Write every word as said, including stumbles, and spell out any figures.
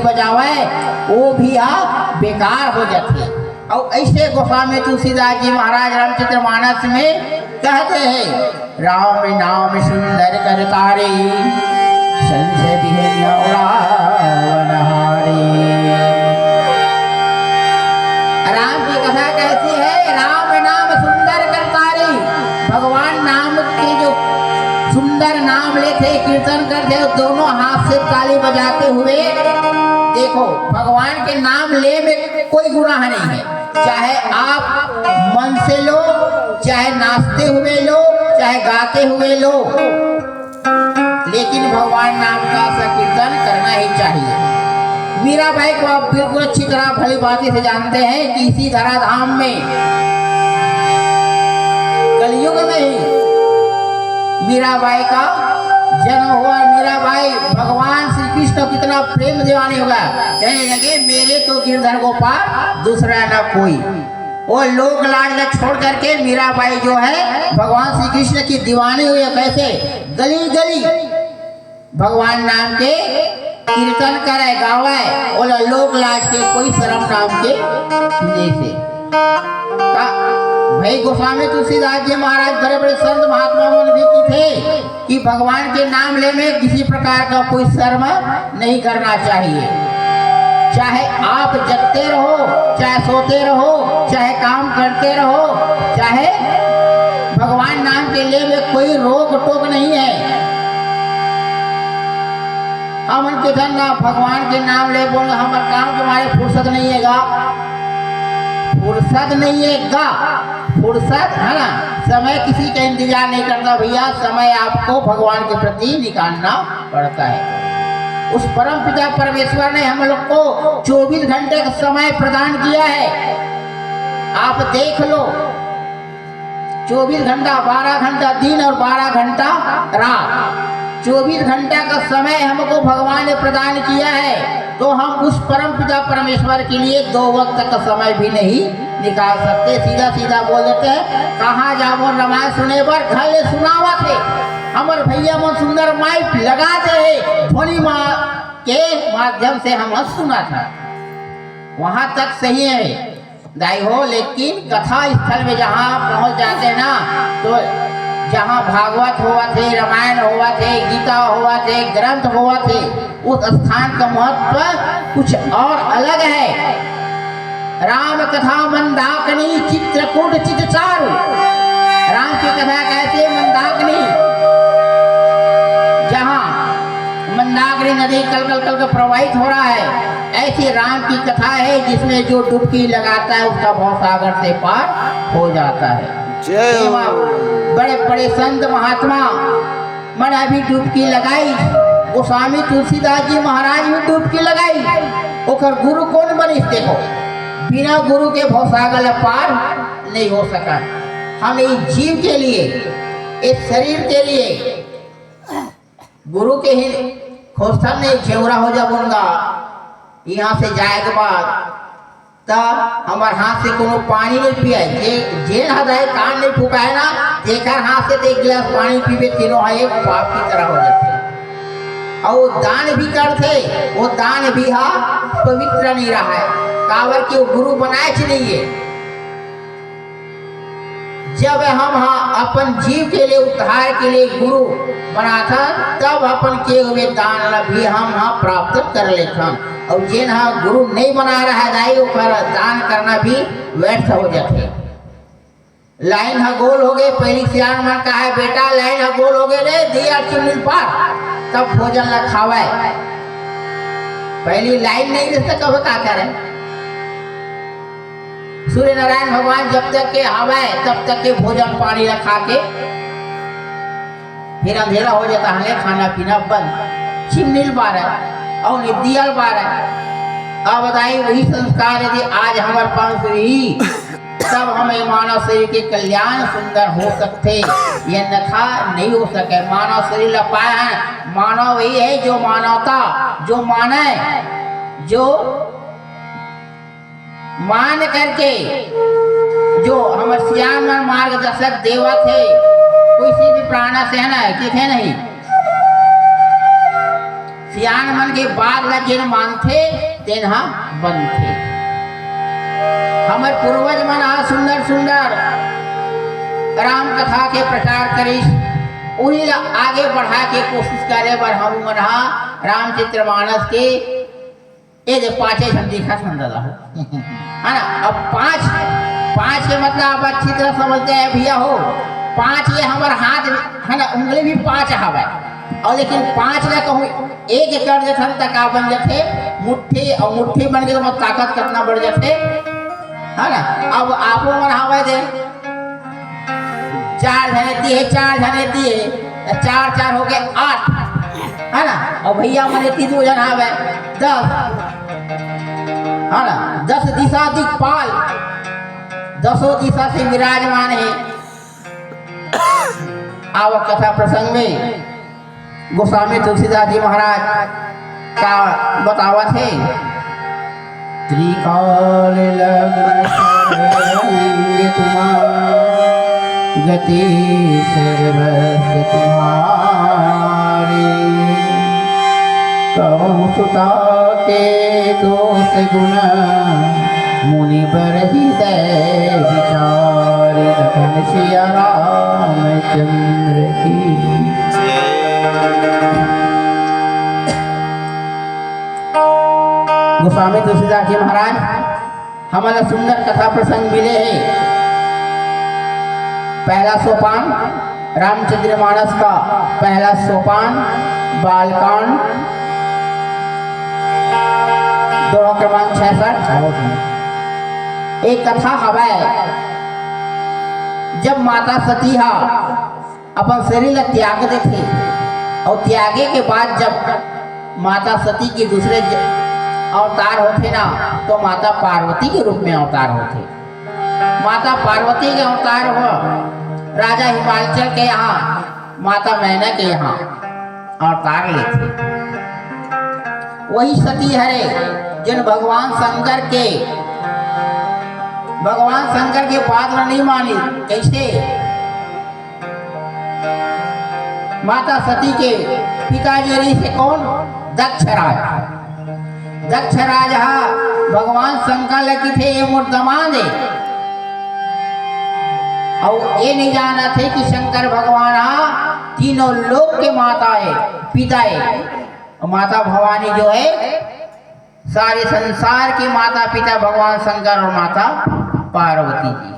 बजावय, वो भी ह बेकार हो जाथे। अउ ऐसे गोस्वामी तुलसीदास जी महाराज रामचरितमानस में कहते हैं, राम नाम सुंदर कर तारे, संशय विहीन रावण हारे। राम की कथा कैसी है? राम नाम सुंदर कर तारे। भगवान नाम के जो सुंदर नाम लेथे, कीर्तन करथे, दोनों हाथ से ताली बजाते हुए। देखो, भगवान के नाम ले में कोई गुनाह नहीं है, चाहे आप मन से लो, चाहे नाचते हुए लो, चाहे गाते हुए लो, लेकिन भगवान नाम का संकीर्तन करना ही चाहिए। मीराबाई को आप बिल्कुल अच्छी तरह भली भांति से जानते हैं कि इसी धराधाम में कलयुग में ही मीराबाई का जन्म हुआ। मीराबाई भगवान श्री कृष्ण को कितना प्रेम दीवानी होगा, कहने लगे, मेरे तो गिरधर गोपाल दूसरा ना कोई। वो लोक लाज ला छोड़ करके मीराबाई जो है भगवान श्री कृष्ण की दीवानी हुई है। कैसे? गली गली भगवान नाम के कीर्तन करे, गावे, ओला लोक लाज के कोई शर्म नाम के नहीं से। का भाई गोस्वामी तुलसीदास जी महाराज, बड़े बड़े संत महात्मा मन भी की थे कि भगवान के नाम ले में किसी प्रकार का कोई शर्म नहीं करना चाहिए। चाहे आप जगते रहो, चाहे सोते रहो, चाहे काम करते रहो, चाहे भगवान नाम के ले में कोई रोक टोक नहीं है। हमन के धन ना भगवान के नाम ले बोल, हमर काम के मारे फुर्सत नहीं है गा, फुर्सत नहीं है गा, फुर्सत है ना। समय किसी का इंतजार नहीं करता भैया, समय आपको भगवान के प्रति निकालना पड़ता है। उस परम पिता परमेश्वर ने हम लोग को चौबीस घंटे का समय प्रदान किया है। आप देख लो, चौबीस घंटा, बारह घंटा दिन और बारह घंटा रात, चौबीस घंटा का समय हमको भगवान ने प्रदान किया है, तो हम उस परम पिता परमेश्वर के लिए दो वक्त का समय भी नहीं निकाल सकते। सीधा सीधा बोल देते हैं, कहाँ जाबो रामायण सुने बर, घर ले सुनावत हे, हमर भैया मन सुंदर माइक लगा दे हे, ध्वनि मा-, के माध्यम से हम सुनत हन। वहां तक सही है दाई हो, लेकिन कथा स्थल में जहाँ पहुँच जाते हैं ना, तो जहाँ भागवत होवत हे, रामायण होवत हे, गीता होवत हे, ग्रंथ होवत हे, उस स्थान का महत्व कुछ और अलग है। राम कथा मंदाकिनी चित्रकूट चित चारु। राम की कथा कैसे मंदाकिनी, जहाँ मंदाकिनी नदी कल कल कल कल प्रवाहित हो रहा है, ऐसी राम की कथा है जिसमें जो डुबकी लगाता है उसका भवसागर से पार हो जाता है। जय हो। एवं बड़े बड़े संत महात्मा मन अभी डुबकी लगाई, गोस्वामी तुलसीदास जी महाराज भी डुबकी लगाई, ओकर गुरु कौन बनिस? देखो, बिना गुरु के भवसागर ला पार नहीं हो सका। हम इस जीव के लिए, इस शरीर के लिए गुरु के ही खोजथन, नहीं झेवरा हो जाबोन गा। यहाँ से जाए के बाद त हमर हाथ से कोनो पानी नहीं पिए। जे, जेन ह दाई कान नहीं फुकाए ना, तेकर हाथ से तो एक गिलास पानी पीबे, तेनो ह एक पाप की तरह हो जाथे। अउ दान भी करथे, वो दान भी ह पवित्र नहीं रहा है, काबर कि वो गुरु बनाए च नहीं है। जब हम ह अपन जीव के लिए, उद्धार के लिए गुरु बनाथन, तब अपन किए हुए दान ला भी हम ह प्राप्त कर लेथन। अउ जेन ह गुरु नहीं बना रहा है दाई, ओकर दान करना भी व्यर्थ हो जाथे। लाइन ह गोल हो गए, पहली सियान मन कहा है, बेटा लाइन ह गोल हो गए रे, दिया चुनिल पार, तब भोजन ला खावे। पहली लाइन नहीं रहता, कब का करे? सूर्य नारायण भगवान जब तक के हवय, तब तक के भोजन पानी ला खा के फिर अंधेरा हो जाता है, खाना पीना बंद। चिमनिल बारह और निदियल बारह। अब बताइए, वही संस्कार यदि आज हमारे पास रही, तब हम ये मानव शरीर के कल्याण सुंदर हो सकते, ये अन्यथा नहीं हो सके। मानव शरीर ला पाए हैं, मानव वही है जो मानवता, जो माने, जो मान करके, जो हमर सियान मन मार्गदर्शक देवत हे, किसी भी प्राणा से है ना, किथे नहीं। सियान मन के बात ला जेन मानथे, तेन ह बनथे। हमर पूर्वज मन ह सुंदर सुंदर राम कथा के प्रचार करिस, उही ला आगे बढ़ाए के कोशिश करे बर हम मन ह रामचरित मानस के ए दे पाँचे झन दिखत हन दादा हो। है ना? अब पाँच, पाँच के मतलब आप अच्छी तरह समझते हैं भैया हो। पाँच ये हमर हाथ, है ना, उंगली भी पाँच हवय। और लेकिन पाँच ला कहूँ एक कर देथन त का बन जाथे? मुट्ठी। और मुट्ठी बन के तो ताकत कितना बढ़ जाथे, है ना? अब आपो मन हवय दे, चार झन एती हे, चार झन एती हे, त चार चार हो गए आठ, है ना? और भैया मन एती दो झन हवय, दस, है ना? दस दिशा दिक्पाल, दसों दिशा से विराजमान हे। आवक कथा प्रसंग में गोस्वामी तुलसीदास जी महाराज का बतावत हे, त्रिकाल लग्न सर्वंग तुम्हारा, गति सर्वस्व तुम्हारी। कवहु सुता के दोष गुण मुनि बर हृदय विचारी। लखन सिया रामचंद्र की। गोस्वामी तुलसीदास जी महाराज हमन ला सुंदर कथा प्रसंग मिले हे। पहला सोपान, रामचरित मानस का पहला सोपान, बालकांड, दोहा क्रमांक छियासठ। एक कथा हवय, जब माता सती हा अपन शरीर ला त्याग देथे, और त्यागे के बाद जब माता सती के दूसरे ज-, अवतार होथे ना, तो माता पार्वती के रूप में अवतार होथे। माता पार्वती के अवतार हो, राजा हिमाचल के यहाँ, माता मैना के यहाँ अवतार लेथे। वही सती हरे, जिन भगवान शंकर के, भगवान शंकर के बात ला नहीं मानी। कैसे? माता सती के पिताजी रहिस हे कौन? दक्षराज। दक्षराज हा भगवान शंकर ला किथे, "ये मोर दमांद हे।" अउ ये नहीं जानत हे कि शंकर भगवान हा तीनों लोक के माता हे, पिता हे। अउ माता भवानी जो हे, सारे संसार के माता पिता भगवान शंकर और माता पार्वती जी।